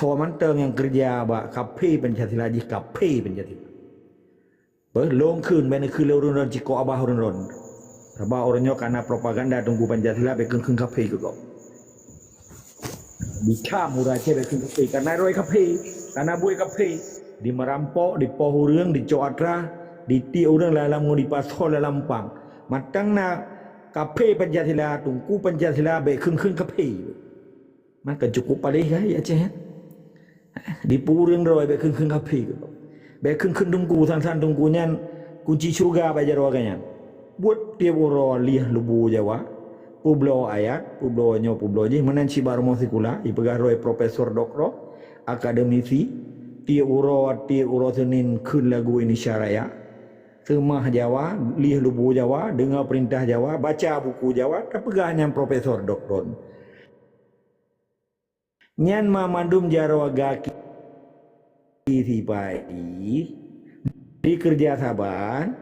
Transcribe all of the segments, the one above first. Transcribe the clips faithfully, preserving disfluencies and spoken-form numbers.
Soe mantong nyang keureuja bak kafé Pancasila jih kafé Pancasila. Beuh, lôn kheun, bèk neukheun lé ureueng droen, cikok babah ureueng droen. Sabab ureueng nyoe ka na propaganda Teungku Pancasila, bèk kheun-kheun kafé keu gob. Di Cam ureueng Aceh bèk kheun kafé, ka na droe kafé, ka na buet kafé. Di meurampok, di poh ureueng, di cok atra, di tiek ureueng lam, lam ngon di pasoe lam pang. Mantong na kafé Pancasila, Teungku Pancasila, bèk kheun-kheun kafé. Maka cukup paléh kan, ya Aceh, ya? Di ureueng droe bèk kheun-kheun kafé. Bèk kheun-kheun teungku, san-san teungku nyan kunci syeuruga bak jaroe geuh nyan. Buet tiep uroe lieh lubu Jawa. Peubloe ayat, peubloe nyoe, peubloe jih. Meunan cit bak rumoh sikula, ipeugah droe profesor doktor, akademisi. Tiep uroe, tiep uroe Senin kheun lagu Indonesia Raya. Seumah Jawa, lieh lubu Jawa, deungoe peurintah Jawa, baca buku Jawa, tapeugah nyan profesor doktor. Nyan ma mandum jaroe gaki sipai dikeureuja saban,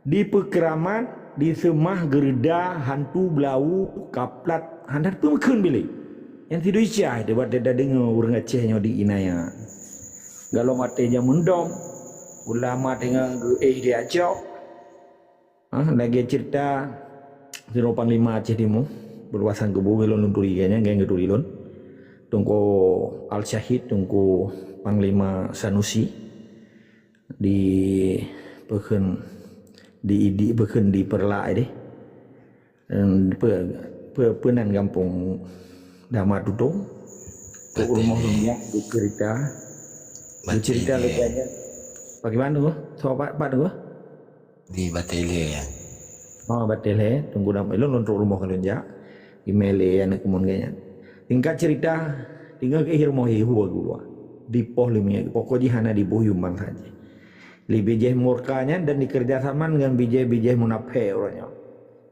dipeukeuramat, diseumah geureuda hantu beulawu kaplat hana teupeu meukheun bilék. Nyan sidroe Indonesia teuh bak tadeungoe ureueng Aceh nyoe di inaya. Galom até jameun dom, ulama teungoh geuéh di acok. Ha, lagèe ceurita sidroe panglima Aceh Timu, beuluwasan kubu lôn, lôn turi geuh nyan, geuh turi lôn. Teungku Al-Syahid, Teungku Panglima Sanusi, di peukheun, di idi peukheun di Peureulak deh. Em, pe, pe, peunan gampông Dama Tutong. Kok rumoh lôn nyan, geuceurita. Geuceurita lagèe nyan. Pakriban tu? Soe pat, pat tu? Di Batèe Lhèe, ya. Oh, Batèe Lhèe, Teungku Dam-, lôn, lôn trok rumoh ka lôn jak. Imè lé aneuk keumuen geuh nyan. Singkat ceurita, teungoh geuéh rumoh, hue geuh luwa. Di poh leumiet, pokok jih hana diboh yuem bansa jih. Lé bijéh murka nyan dan dikeureuja saman ngon bijéh-bijéh munafék uroe nyoe.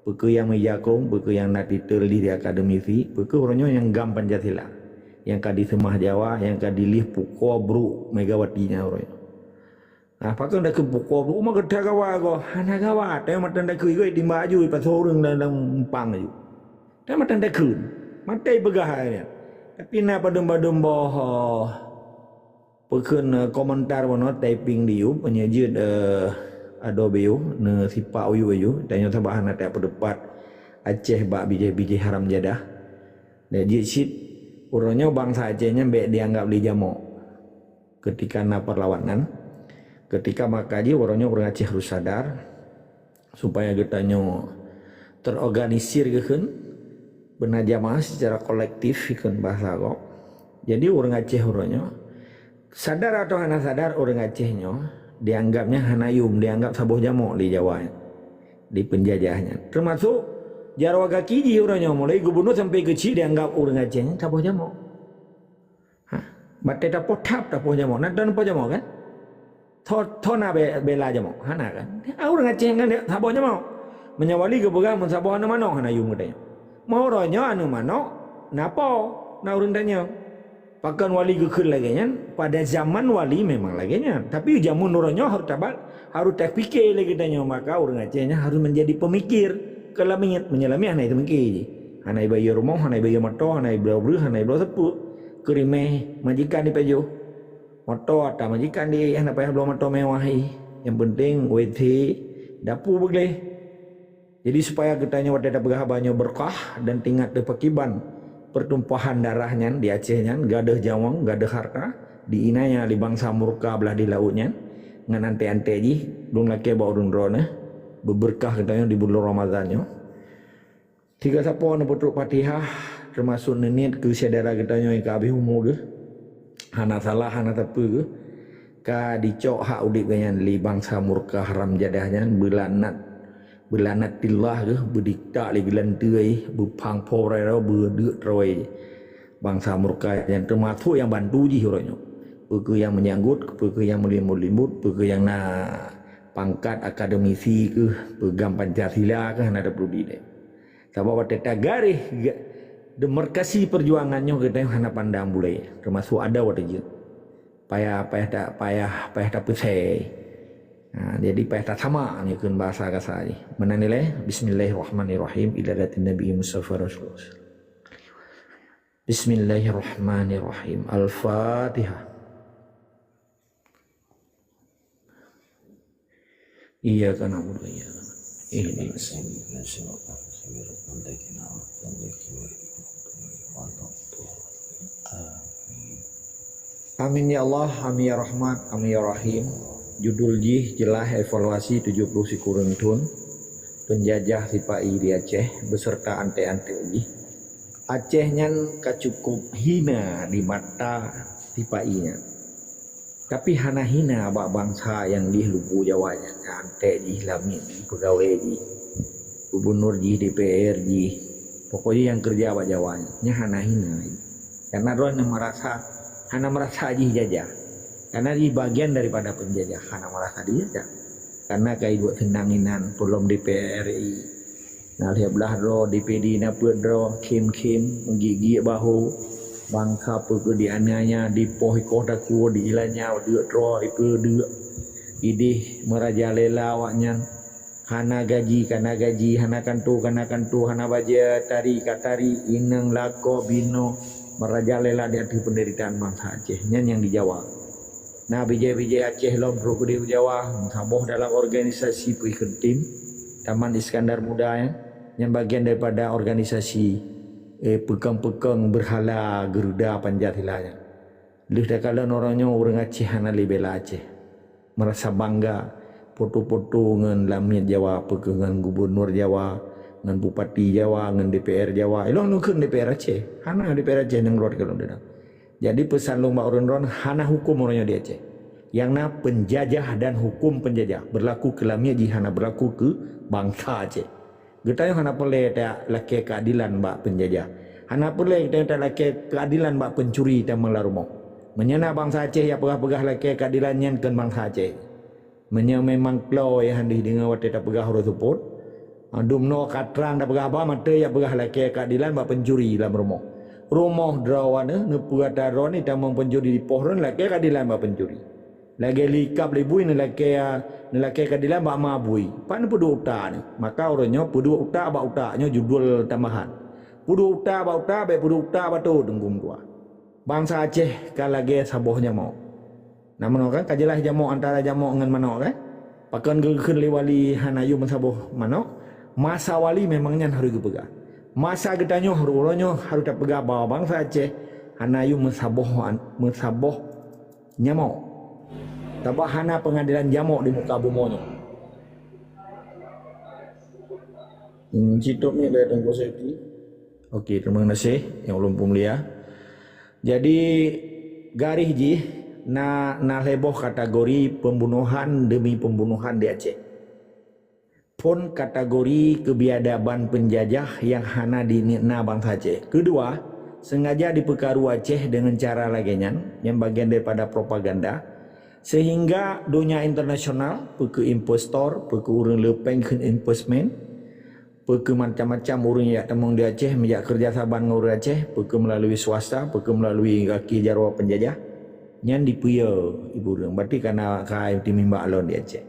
Peu kheueh nyang meuija krông, peu kheueh nyang na titel di akademisi, peu kheueh uroe nyoe nyang GAM Pancasila. Nyang ka diseumah Jawa, nyang ka dilieh pukoe brôk Megawati nyan uroe nyoe. Ah, pakon takheun pukoe brôk, ma geutanyoe gawa goe? Hana gawa, tapi mantong takheun goe, timbak aju, pasoe ureueng lam, lam empang aju. Tapi mantong takheun, mantong peugah nyan. Tapi na padum-padum boh, oh, peukheun, eh, komentar bunoe typing di yub, meunyoe jeuet, eh, adobe yub, neusipak u yub aju, tanyoe sabab hana tapeudeupat Aceh bak bijéh-bijéh haram jadah. Dan jeuet cit, uroe nyoe bansa Aceh nyan bèk dianggap lé jamok. Ketika na perlawanan, ketika maka jih uroe nyoe ureueng Aceh harus sadar, supaya geutanyoe terorganisir geukheun, beuna jamaah secara kolektif geukheun bahasa gob. Jadi ureueng Aceh uroe nyoe, sadar atawa hana sadar, ureueng Aceh nyoe dianggap nyan hana yum, dianggap saboh jamok lé Jawa nyan, di peunjajah nyan. Teumasok jaroe gaki jih uroe nyoe, mulai gubunur sampai keuchik dianggap ureueng Aceh nyan saboh jamok. Ha, batèe tapoh thap tapoh jamok. Na tapoh jamok kan? Tho, tho na be-, bela jamok? Hana kan? Ah, ureueng Aceh kan saboh jamok. Meunyoe wali geupeugah mun saboh aneuk manok hana yum geutanyoe. Meunyoe uroe nyoe aneuk manok, na po? Na ureueng tanyong. Pakon wali geukheun lagèe nyan? Pada zaman wali memang lagèe nyan. Tapi jameun uroe nyoe harôh tabat, harôh tapike lé geutanyoe. Maka ureueng Aceh nyan harôh menjadi pemikir. Keu lamiet, meunyoe lamiet hana jiteumiki jih. Hana jibayeue rumoh, hana jibayeue moto, hana jibloe breuh, hana jibloe seupôt. Keurimeh majikan jipajoh. Moto atra majikan di, hana payah bloe moto mewah jih. Nyang peunteng W C, dapu beugleh. Jadi, supaya geutanyoe watèe tapeugah haba nyoe beureukat dan teuingat teuh pakriban pertumpahan darah nyan di Aceh nyan, gadôh nyawöng, gadôh hareuta, di inaya lé bansa murka blah di laôt nyan, ngon anté-anté jih, lôn lakèe bak ureueng droeneuh, beubeureukat geutanyoe di buleuen Ramadhan nyoe. Sigoe sapoe neupeutrok Fatihah, teumasok neuniet keu syedara geutanyoe nyang ka habéh umu geuh, hana salah, hana sapeue geuh, ka jicok hak udép geuh nyan lé bansa murka haram jadah nyan, beulaknat, beulaknatillah geuh, beudikta lé geulanteue, beuphang phom raya, beudeuk teuroi. Bansa murka nyan teumasok nyang bantu jih uroe nyoe. Peu kheueh nyang meunyanggot, peu kheueh nyang meulimbot-limbot, peu kheueh nyang na pangkat akademisi keuh, peugam Pancasila keuh, hana tapeuduli lé. Sabab watèe tagaréh ga-, demarkasi peujuangan nyoe geutanyoe hana pandang bulèe, teumasok adoe watèe jeuet. Payah, payah ta-, payah, payah tapeusai. Ha, jadi payah tasamak nyoe kheun bahasa kasa jih. Meunan ilèe, bismillahirrahmanirrahim, ila hadratin Nabi Mustafa Rasulullah. Bismillahirrahmanirrahim. Al-Fatihah. Iyyaka na'budu wa iyyaka nasta'in. Ihdinas siratal mustaqim. Amin ya Allah, amin ya Rahman, amin ya Rahim. Judul jih jeulaih evaluasi tujoh ploh sikureueng thon peunjajah sipa-i di Aceh beserta antek-antek jih. Aceh nyan ka cukup hina di mata sipa-i nyan. Tapi hana hina bak bansa nyang jih lubu Jawa nyan, nyang antek jih, lamiet jih, peugawée jih, gubunur jih, D P R jih, pokok jih nyang keureuja bak Jawa nyan, nyan hana hina. Karena droe hana meurasa, hana meurasa jih jajah. Karena jih bagian daripada peunjajah, hana meurasa dijajah. Karena ka iduek seunang inan, peulom D P R RI, na lhée blaih droe, D P D na peuet droe, khém-khém, giek-giek bahô, bansa peue keu dianiaya, dipoh ikoh takue, diilanya, deuk droe, ipeudeuk, ideh meurajalela awaknyan. Hana gaji ka na gaji, hana kantô ka na kantô, hana bajée tari ka tari, inong lakoe binoe, meurajalela di ateueh peundeuritaan bansa Aceh. Nyan nyang di Jawa. Na bijéh-bijéh Aceh lom trok keudeh u Jawa, meusaboh dalam organisasi peue kheun tim Taman Iskandar Muda nyan, nyang bagian daripada organisasi, eh, peukong-peukong beurhala Garuda Pancasila nyan. Lheueh takalon uroe nyoe ureuëng Aceh hana lé bela Aceh. Meurasa bangga, foto-foto ngon lamiet Jawa, peue keuh ngon gubunur Jawa, ngon bupati Jawa, ngon D P R Jawa. Ilong lôn kheun D P R Aceh. Hana D P R Aceh nyang rot keu lôn deunang. Jadi peusan lôn bak ureuëng droen, hana huköm uroe nyoe di Aceh. Nyang na peunjajah dan huköm peunjajah beurlaku keu lamiet jih, hana beurlaku keu bansa Aceh. Geutanyoe hana peureulée talakée keuadilan bak peunjajah. Hana peureulée geutanyoe talakée keuadilan bak peuncuri tamong lam rumoh. Meunyoe na bansa Aceh nyang peugah-peugah lakée keuadilan, nyan kon bansa Aceh. Meunyoe memang klo nyang han deuh deungoe watée tapeugah uroe seupôt, dumnoe ka trang tapeugah haba, maté nyang peugah lakée keuadilan bak peuncuri lam rumoh. Rumoh droe neuh, neupeue atra droe neuh tamong peuncuri, dipoh droe lakée keuadilan bak peuncuri. Lagée likab libui neulakée, neulakée keuadilan bak ma bui. Pat neupeuduek utak nyoe? Maka uroe nyoe peuduek utak bak utak, nyoe judul tambahan. Peuduek utak bak utak, bék peuduek utak bak tho teungku meutuah. Bansa Aceh ka lagée saboh jamok. Na meunoe kan, ka jeulaih jamok antara jamok ngon manok kan? Pakon geukheun lé wali hana yum saboh manok? Masa wali memang nyan harôh geupeugah. Masa geutanyoe harôh, uroe nyoe harôh tapeugah bahwa bansa Aceh hana yum meusaboh an-, meusaboh nyamok. Sabab hana peungadelan jamok di muka bumoe nyoe. Hmm, citop ni dari Teungku Seti. Okey, terima kasih yang ulun peumulia. Jadi, garéh jih na, na lhée boh kategori pembunuhan demi pembunuhan di Aceh. Phon kategori keubiadaban peunjajah nyang hana dinikna bansa Aceh. Keudua, sengaja dipeukaru Aceh deungon cara lagée nyan, nyang bagian daripada propaganda, sehingga donya internasional, peue keuh investor, peue keuh ureuëng le péng kheun investment, peue keuh macam-macam ureuëng jak tamong di Aceh, meujak keureuja saban ngon ureuëng Aceh, peue keuh meulalu swasta, peue keuh meulalu gaki jaroe peunjajah, nyan dipeuyue ibu ureuëng. Berarti ka na keuhai timimbak lon di Aceh.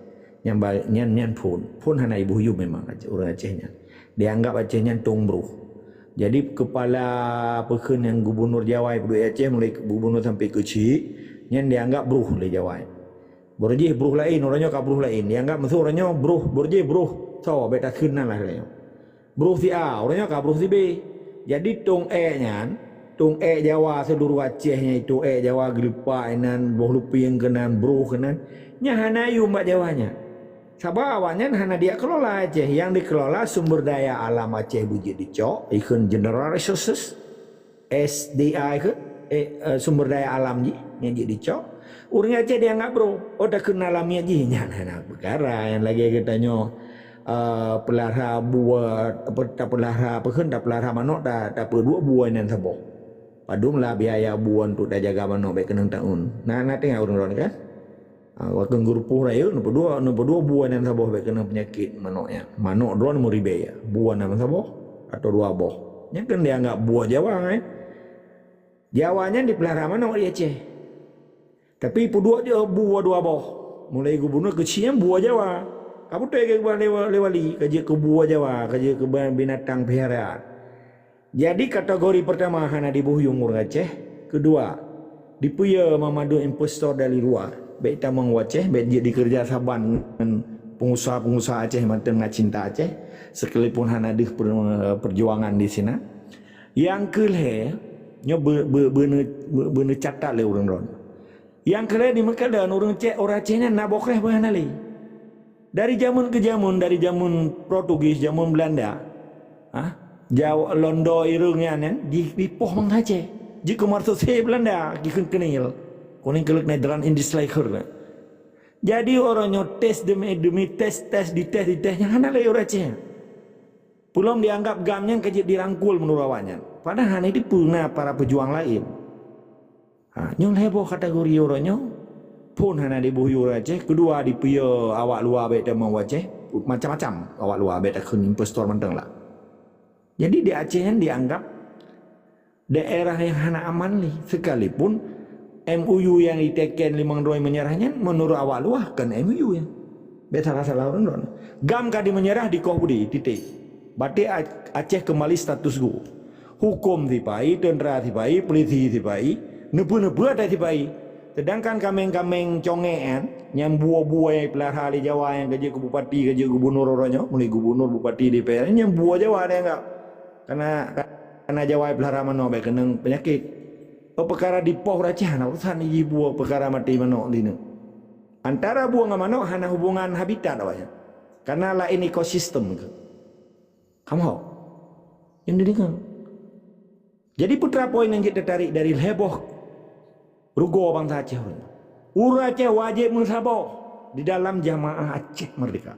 Nyan ba-, nyan, nyan phon. Phon hana iboh yum memang Aceh, ureuëng Aceh nyan. Dianggap Aceh nyan tông broh. Jadi, keupala peue kheun nyang gubunur Jawa peuduek Aceh, mulai gubunur sampai keuchik, nyan dianggap broh lé Jawa. Boro jih broh laén, uroe nyoe ka broh laén. Dianggap meusu uroe nyoe broh, boro jih broh. Soe bék takheun nan lah uroe nyoe. Broh si A, uroe nyoe ka broh si B. Jadi, tông ék nyan, tông ék Jawa seuluruh Aceh nyan, tông ék Jawa geulipak inan, boh lupieng keunan, broh keunan, nyan hana yum bak Jawa nyan. Sabab awaknyan hana dijak keulola Aceh, nyang dikeulola sumber daya alam Aceh beujeuet dicok, ikheun general resources, S D I kheun, eh, eh, sumber daya alam jih nyang jeuet dicok. Ureuëng Aceh dianggap broh, oh, takheun na lamiet jih, nyan hana peukara nyang lagée geutanyoe, eh, peulara bua, apa, tapeulara, apa kheun, tapeulara manok, ta-, tapeuduek bua inan saboh. Padum lah biaya bua untuk tajaga manok bék keunong taun. Na, na teuingat ureuëng droen kan? Ha, waktu geurupoh rayeuk, neupeuduek, neupeuduek bua inan saboh bék keunong peunyakét manok nyan. Manok droen meuribée, bua na meusaboh atau dua boh. Nyan kan dianggap bua Jawa kan? Jawa nyan dipeulara manok di Aceh. Tapi peuduek jih bua dua boh. Mulai gubunur keuchik nyan bua Jawa. Ka beutôi geuba lé, lé wali, ka jeuet keu bua Jawa, ka jeuet keu binatang peliharaan. Jadi kategori pertama hana diboh yuem ureuëng Aceh, kedua, dipeuyue meumadu investor dari luwa, bék tamong u Aceh, bék jeuet dikeureuja saban ngon pengusaha-pengusaha Aceh mantong na cinta Aceh, sekalipun hana deuh per-, perjuangan di sinan. Nyang keu lhée, nyoe be-, be-, beuneu-, be-, beuneucatat lé ureuëng droen. Nyang keu lhée di meukeudeh ureuëng cek ureuëng Aceh nyan na boh kréh bah hana lé. Dari jameun keu jameun, dari jameun Portugis, jameun Belanda, ha? Jawa, Londo, Irung nyan, nyan, di, dipoh bangsa Aceh. Jeuet keu marso se Belanda, jikheun keunil. Kuning kelek Netherlands Indisleicher. Jadi orang nyoe tes demi, demi tes, tes, di tes, di tes, nyan hana lé ureuëng Aceh. Peulom dianggap GAM nyan ka jeuet dirangkul meunurot awaknyan. Padahal hana dipeuna para pejuang laén. Ha, nyoe lhée boh kategori uroe nyoe. Phon hana diboh yue ureuëng Aceh, keudua dipeuyue awak luwa bék tamong u Aceh, macam-macam awak luwa bék takheun investor mantong lah. Jadi di Aceh nyan dianggap daerah nyang hana aman lé, sekalipun M O U nyang diteken limong droe meunyeurah nyan meunurot awak luwa kon M O U nyan. Bék salah-salah ureuëng droen. GAM ka dimeunyeurah di koh budi, titik. Batik A-, Aceh keumbali status quo. Huköm sipai, teuntra sipai, peulisi sipai, neupeu-neupeu atai sipai. Seudangkan kaméng-kaméng congék nyan, nyang buo-buo nyang jipeulara lé Jawa nyang ka jeuet keu bupati, ka jeuet gubunur uroe nyoe, mulai gubunur, bupati, D P R, nyang buo Jawa nyang ka. Kana, kana Jawa jipeulara manok bék keunong peunyakét. Oh, peukara dipoh ureuëng Aceh hana urusan jih buo peukara maté manok di nyoe. Antara buo ngon manok hana hubungan habitat awaknyan. Karena laén ekosistem keu. Kamoe. Nyang dideungoe. Jadi putra poin nyang jeuet teutarek dari lhée boh rugoe bangsa Aceh uroe nyoe. Ureuëng Aceh wajéb meusaboh di dalam jamaah Aceh Merdeka.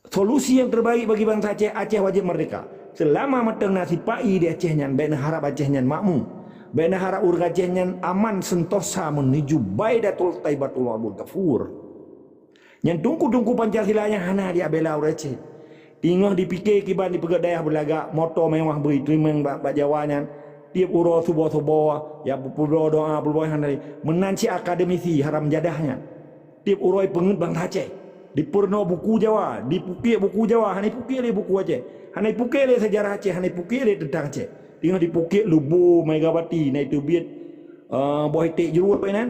Solusi yang terbaik bagi bangsa Aceh, Aceh wajéb merdeka. Seulama mantong na sipa-i di Aceh nyan, bék neuharab Aceh nyan makmu. Bék neuharab ureuëng Aceh nyan aman seuntosa meuneuju Baidatul Thaibatul Wabul Ghafur. Nyang teungku-teungku Pancasila nyang hana jibela ureuëng Aceh. Teungoh dipike kiban dipeugét dayah beulagak, moto mewah bri teurimong bak, bak Jawa nyan, tieb uroe suboh-suboh, ya peubuet doa, peubuet hana lé. Meunan cit akademisi haram jadah nyan. Tieb uroe peungeuet bangsa Aceh. Dipeurunoe buku Jawa, dipukiek buku Jawa, hana ipukiek lé buku Aceh. Hana ipukiek lé sejarah Aceh, hana ipukiek lé teuntang Aceh. Teungoh dipukiek lubo Megawati, na iteubiet, eh, boh iték jeuruet nyan.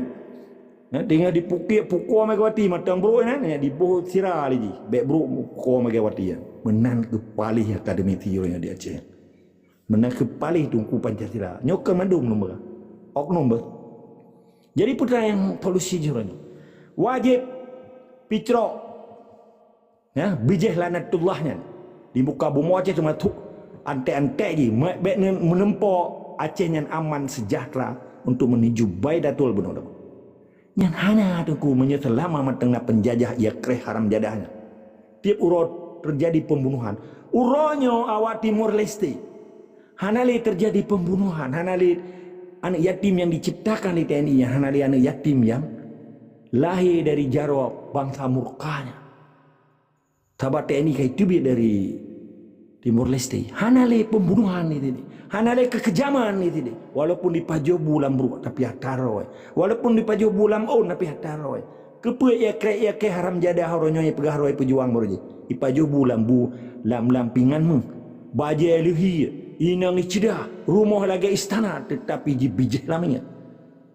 Nah, teungoh dipukiek pukoe Megawati mantong brok nyan, ya diboh sira lé jih. Bék brok pukoe Megawati nyan. Meunan keuh paléh akademisi ureuëng di Aceh. Meunan keuh paléh teungku Pancasila. Nyoe keu mandum lôn peugah. Oknum beuh. Jadi peue nyang solusi jih uroe nyoe? Wajéb picrok, ya, bijéh laknatullah nyan di muka bumoe Aceh teuma thok anték-anték jih, ma-, bék neu-, meuneumpok Aceh nyan aman seujahteura untuk meuneuju Baidatul Bunoe. Nyan hana teungku meunyoe seulama mantong na peunjajah ia kréh haram jadah nyan. Tieb uroe teujadi peumbunohan. Uroe nyoe awak Timor Leste hana lé teujadi peumbunohan, hana lé aneuëk yatim nyang diciptakan lé T N I, hana lé aneuëk yatim nyang lahé dari jaroe bansa murka nyan. Sabab T N I ka iteubiet dari Timor Leste. Hana lé peumbunohan di sini. Hana lé keukejaman di sini. Walaupun dipajoh bu lam bruek, tapi hata roe. Walaupun dipajoh bu lam ôn, tapi hata roe. Keupeue ia kréh, ia kréh haram jadah uroe nyoe, ia peugah roe peujuang baroe jih? Ipajoh bu lam bu, lam, lam pingan méuh. Bajée leuhie, inong iceudah, rumoh lagée istana, teutapi jibijéh lam ié.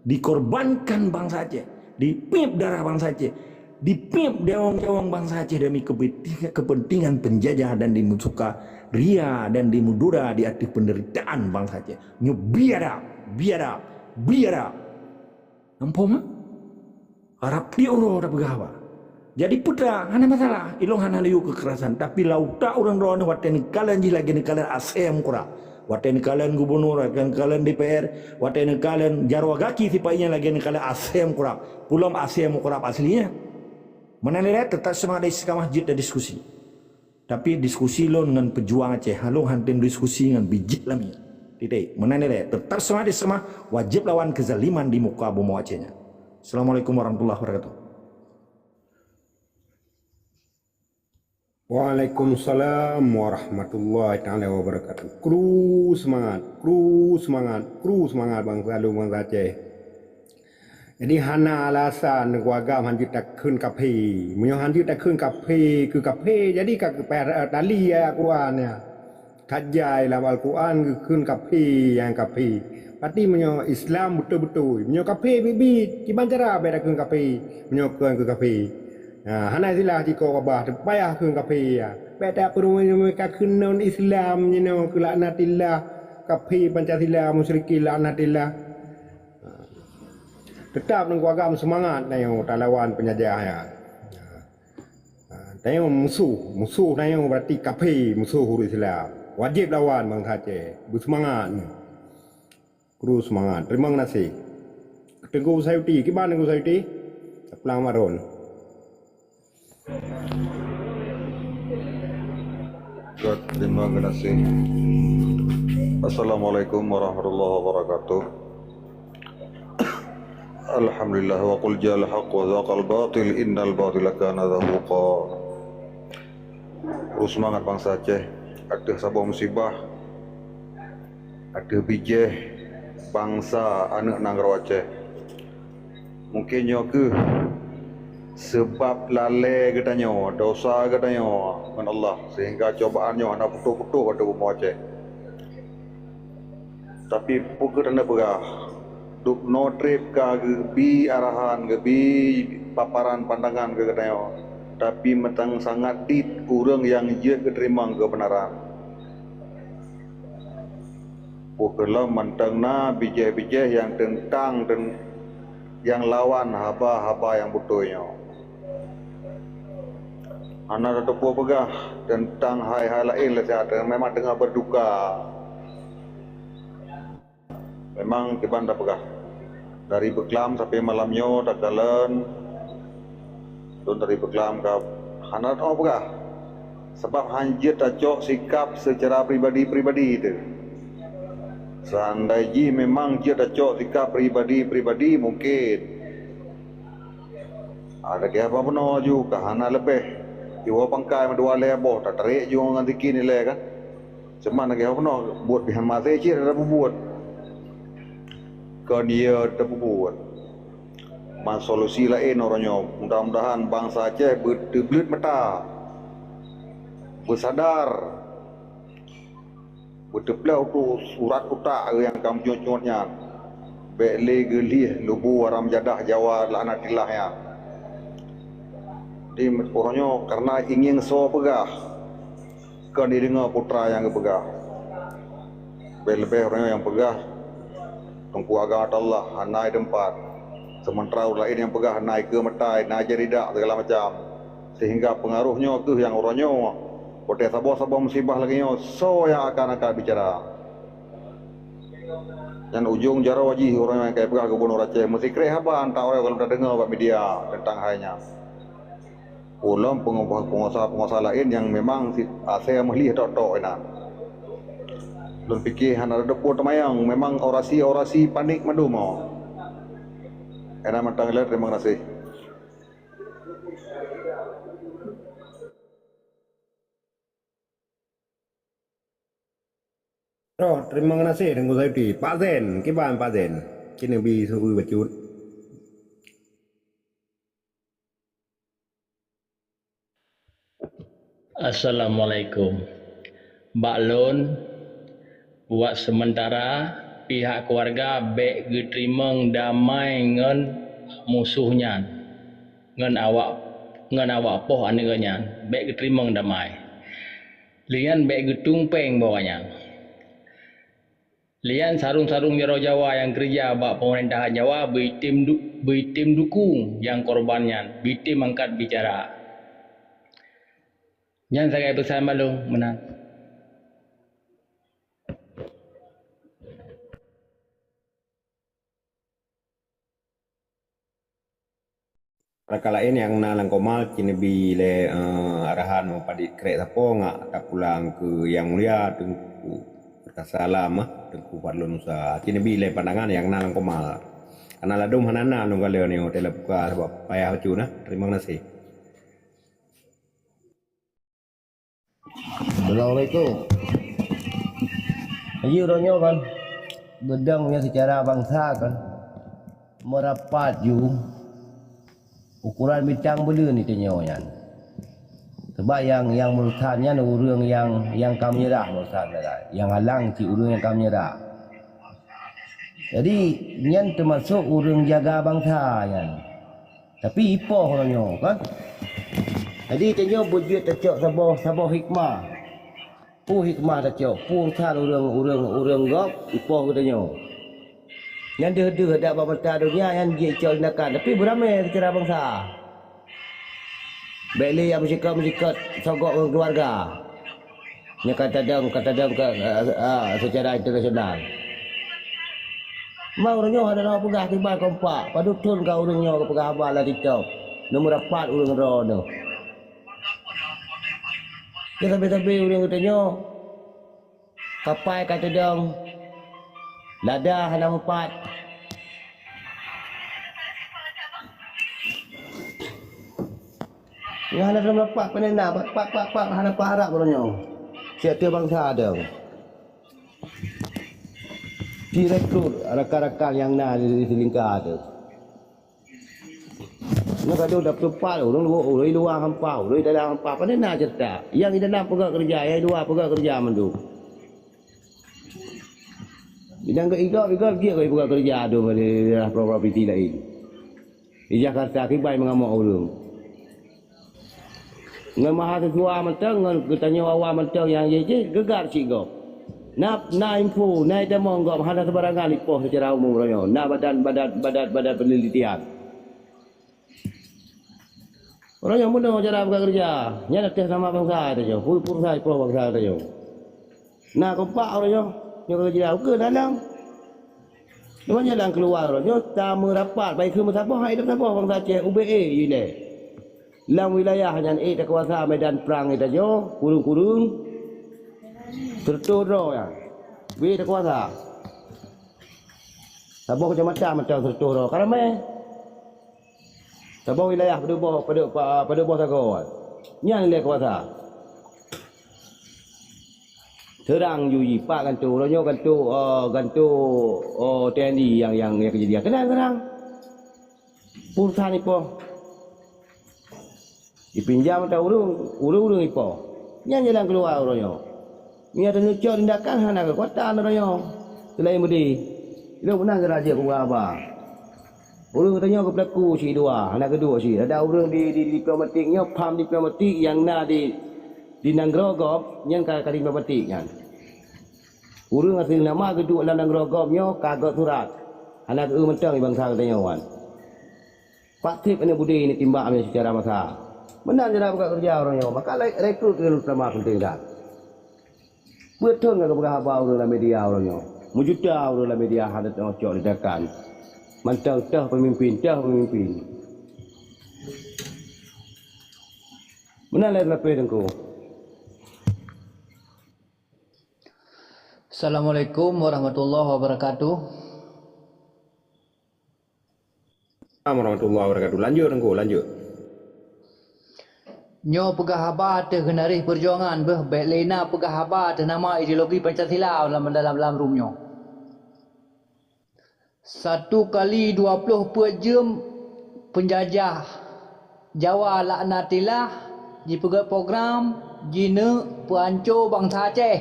Dikorbankan bansa Aceh, dipiep darah bansa Aceh, dipiep nyawong-nyawong bansa Aceh demi kepentingan, kepentingan penjajah dan dimusuka ria dan dimudura di ateueh penderitaan bansa Aceh. Nyoe biadab, biadab, biadab. Nampak mak? Arab tiok uroe tapeugah haba. Jadi putra hana masalah, ilong hana liyue keukerasan, tapi lam utak ureuëng droeneuh watée neukalon jih lagée neukalon asée meukurab. Watée neukalon gubunur, watée neukalon D P R, watée neukalon jaroe gaki sipa-i nyan lagée neukalon asée meukurab. Pulom asée meukurab asli nyan. Meunan lé teutap seumangat istiqamah jeuet dan diskusi. Tapi diskusi lôn ngon peujuang Aceh, lôn hántom diskusi ngon bijéh lam ié. Titik. Meunan lé teutap seumangat istiqamah, wajéb lawan keuzaliman di muka bumoe Aceh nyan. Assalamualaikum warahmatullahi wabarakatuh. Waalaikumsalam warahmatullahi taala wabarakatuh. Kru seumangat, kru seumangat, kru seumangat bansa lôn bansa Aceh. Jadi hana alasan geuagam hanjeuet takheun kaphé. Meunyoe hanjeuet takheun kaphé keu kaphé, jadi ka keupah tali ayat Quran nyan. That jai lam Al-Quran geukheun kafé nyang kafé. Berarti meunyoe Islam beutôi-beutôi, meunyoe kafé biet-biet, kiban cara bék takheun kafé, meunyoe kon keu kafé. Ha, hana istilah cit keu babah, teupayah kheun kafé, ya. Bék tapeurunoe ka kheun non Islam jinoe keu laknatillah, kafé Pancasila, musyrikin laknatillah. Ha. Teutap ngon keuluwarga seumangat tanyoe talawan peunjajah nyan. Ha, tanyoe musoh, musoh tanyoe berarti kafé, musoh ureuëng Islam. Wajéb lawan bansa Aceh. Beuseumangat nyoe. Kru seumangat. Teurimong geunaséh. Teungku Sayuti, kiban Teungku Sayuti? Taplang Maron. Teurimong geunaséh. Assalamualaikum warahmatullahi wabarakatuh. Alhamdulillah, wa qul ja'al haqq wa zaqal batil innal batila kana zahuqa. Kru seumangat bansa Aceh, ateueh saboh musibah, ateueh bijéh bansa aneuëk nanggroe Aceh. Mungken nyoe kheueh seubab lalée geutanyoe, dosa geutanyoe ngon Allah, seuhingga cobaan nyoe hana putôh-putôh ateueh bumoe Aceh. Tapi peu kheueh taneuk peugah, dubnoe treb ka geubi arahan, geubi paparan pandangan keu geutanyoe, tapi meuteumé sangat dit ureuëng nyang jeuet geuteurimong keubeunaran. Peu kheueh lom mantong na bijéh-bijéh nyang teuntang deun nyang lawan haba-haba nyang beutôi nyoe. Hana tateupeue peugah teuntang hai-hai laén lé siat, memang teungoh beuduka. Memang kiban tapeugah, dari beuklam sampai malam nyoe takalon, lôn dari beuklam ka hana teupeue peugah, sabab hana jeuet tacok sikap seucara pribadi-pribadi teuh. Seandai jih memang jeuet tacok sikap pribadi-pribadi, mungken ada lagée haba bunoe ju ka hana leubeh jiwoe pangkai meudua lhée boh, tatarek ju ngon sikin ilée kan. Cuma lagée haba bunoe buet pih hana maté cit ada peubuet. Kon ié tapeubuet. Man solusi laén uroe nyoe, mudah-mudahan bansa Aceh beuteubleuet mata, beusadar, beuteuplôh utu-, urat utak nyang ka meucunot-cunot nyan. Bék lé geulieh lubu haram jadah Jawa laknatillah nyan. Di uroe nyoe kareuna ingieng soe peugah, kon jideungoe putra nyang geupeugah. Leubeh-leubeh ureuëng nyang peugah, Teungku agama Allah hana teumpat. Seumeuntara ureuëng laén nyang peugah na ikeue meutai, na jaridak, segala macam. Seuhingga peungaroh nyoe kheueh nyang uroe nyoe, watée saboh-saboh musibah lagée nyoe, soe nyang akan angkat bicara? Nyan ujong jaroe jih uroe nyoe nyang ka jipeugah Gubunur Aceh, meusikrek haba anta uroe gohlom tadeungoe bak media teuntang hai nyan. Ulôn peungusaha-peungusaha laén nyang memang sit asée meuhli tok-tok inan. Lôn pike hana teupeue teumayang, memang orasi-orasi panik mandum nyoe. Inan mantong lé, teurimong gaséh. Roh, teurimong gaséh Teungku Sayuti. Pak Zen, kiban Pak Zen? Keuneuk bi su-, bacut. Assalamualaikum. Bak lôn, buat sementara, pihak keluarga bék geuteurimong damai ngon musoh nyan, ngon awak, ngon awak poh aneuëk nyan, bék geuteurimong damai. Lé nyan bék geutung péng bak awak nyan. Lé nyan sarong-sarong jaroe Jawa nyang keureuja bak peumeurintah Jawa beuitem du-, beuitem dukung nyang korban nyan, beuitem angkat bicara. Nyan sagai peusan bak lôn meunan. Rakan laén nyang na lam koma, ci neubi lé, eh, arahan padit krek sapo ngak tapulang keu Yang Mulia Teungku Perkasa Alam, ah, Teungku Fadlun Musa. Ci neubi lé pandangan nyang na lam koma. Karena ladôm hana na lôn galak nyoe, watée lôn buka sabab payah bacut na. Terima kasih. Assalamualaikum. Jadi uroe nyoe kan, geudong nyoe seucara bansa kan, meurapat ju ukoran bintang buleuen di tanyoe nyan. Bah nyang, nyang murtad nyan ureuëng nyang, nyang ka meunyeurah murtad nyan. Nyang halang cit ureuëng nyang ka meunyeurah. Jadi, nyan teumasok ureuëng jaga bansa nyan. Tapi ipoh uroe nyoe kan. Jadi, tanyoe beujeuet tacok saboh, saboh hikmah. Peue hikmah tacok, peue urusan ureuëng, ureuëng, ureuëng gob, ipoh geutanyoe. Nyan deuh-deuh dak bak mata donya nyan jicok tindakan, tapi beuramé seucara bansa. Bék lé nyang meusikot-meusikot sogok ngon keuluwarga. Nyan ka tadong, ka tadong ke, eh, eh, seucara internasional. Ma uroe nyoe hana peugah kiban kompak, padub thon ka ureuëng nyoe geupeugah haba lam TikTok. Neumeurapat ureuëng droeneuh. Keu sabe-sabe ureuëng geutanyoe, kapai ka teudong, lada hana meupat. Nyang hana teumeupat panena, pat, pat, pat, pat, hana peuharab uroe nyoe. Siat bansa dong. Direkrut rakan-rakan nyang na di, di lingka teuh. Nyoe ka dong dap teumpat, ureuëng luwa, ureuëng luwa hampa, ureuëng dalam hampa. Pane na ceurita? Nyang di dalam peugah keureuja, nyang di luwa peugah keureuja mandum. Nyang geuigob-igob jeuet keu peugah keureuja dong di daerah provinsi laén. Di Jakarta kiban meungamok ureuëng. Ngon mahasiswa mantong, ngon geutanyoe awam mantong nyang jih-jih geugar cit gob. Na, na info, na itamong gob hana seubarangan ipoh seucara umum uroe nyoe. Na badan, badan, badan, badan peunelitian. Uroe nyoe meunoe cara bekerja, nyan ateueh nama bansa tanyoe, peue-peue ipoh bansa tanyoe. Na kompak uroe nyoe, nyoe keureuja ukeue dalam. Teuma jalan keuluwa uroe nyoe tameurapat, baikheun meusaboh, hai meusaboh bansa Aceh, ubé ék ilée. Lam wilayah nyan ék takuasa medan prang ita nyoe, kureueng-kureueng, seureutôh droe nyan. Ubé ék takuasa. Saboh keucamatan mantong seureutôh droe ka ramé. Saboh wilayah padub boh, padub, pa-, padub boh sagoe. Nyan ilée kuasa. Seurang ju jipak gantoe, uroe nyoe gantoe, eh, gantoe, oh, T N I nyang, nyang, nyang keujadian. Keunan seurang. Urusan ipoh. Jipinjam ata ureuëng, ureuëng-ureuëng ipoh. Nyan jalan keuluwa uroe nyoe. Meunyoe taneucok tindakan hana keukuatan uroe nyoe. Seulaén beudé. Ilôn meunan cara jeuet keu haba. Ureuëng geutanyoe geupeulaku cit dua, hana geuduek cit. Ada ureuëng di, di, di diplomatik nyoe, pham diplomatik nyang na di, di nanggroe gob, nyan ka, ka diplomatik nyan. Ureuëng asai nama geuduek lam nanggroe gob nyoe ka göt surat. Hana geu mantong di bansa geutanyoe nyan. Pat tieb aneuëk budé neutimbak meunyoe seucara masa. Meunan cara buka keureuja uroe nyoe, maka re-, rekrut nyan teuma peunteng that. Beutôi ngon geupeugah haba ureuëng lam media uroe nyoe. Meujuta ureuëng lam media hana teuocok ledakan. Mantong toh peumimpin, toh peumimpin. Meunan lé leupah Teungku. Assalamualaikum warahmatullahi wabarakatuh. Assalamualaikum warahmatullahi wabarakatuh. Lanjut, Teungku, lanjut. Nyoe peugah haba ateueh geunaréh peujuangan beuh, bék lé na peugah haba ateueh nama ideologi Pancasila lam, lam, lam rum nyoe. Satu kali dua ploh peuet jeuem peunjajah Jawa laknatillah jipeugét program jineuk peuhanco bansa Aceh.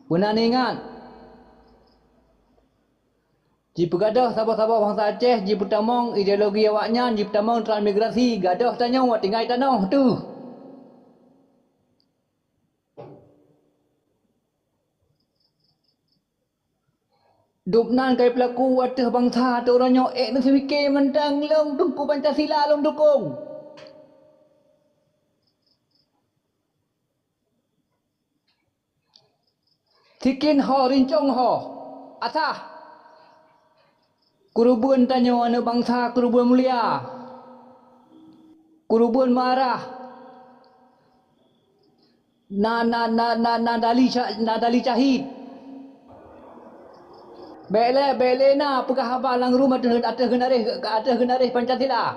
Peunan ingat, jipeugadôh saboh-saboh bansa Aceh, jipeutamong ideologi awaknyan, jipeutamong transmigrasi, gadôh tanyoe tinggai tanoh teuh. Dubnan kai peulaku ateueh bansa teuh uroe nyoe ék neuseumiké mantong lôn Teungku Pancasila lôn dukong. Sikin ho rincong ho asah. Keureubeuen tanyoe aneuëk bansa keureubeuen mulia, keureubeuen marah. Na, na, na, na, na dali sya-, na dali syahid. Bék lé, bék lé na peugah haba lam rum ateueh, ateueh geunaréh, ateueh geunaréh Pancasila.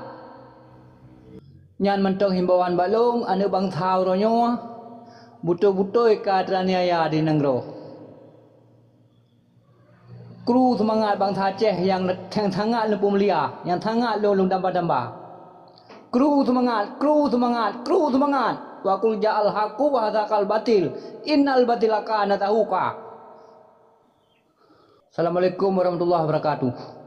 Nyan mantong himbauan bak lôn, aneuëk bansa uroe nyoe, beutôi-beutôi ka teuraniaya di nanggroe. Kru seumangat bansa Aceh nyang, nyang sangat lôn peumulia, nyang sangat lôn, lôn damba-damba. Kru seumangat, kru seumangat, kru seumangat. Wa qul ja'al haqqu wa zahaqal batil. Innal batila kana zahuqa. Assalamualaikum warahmatullahi wabarakatuh.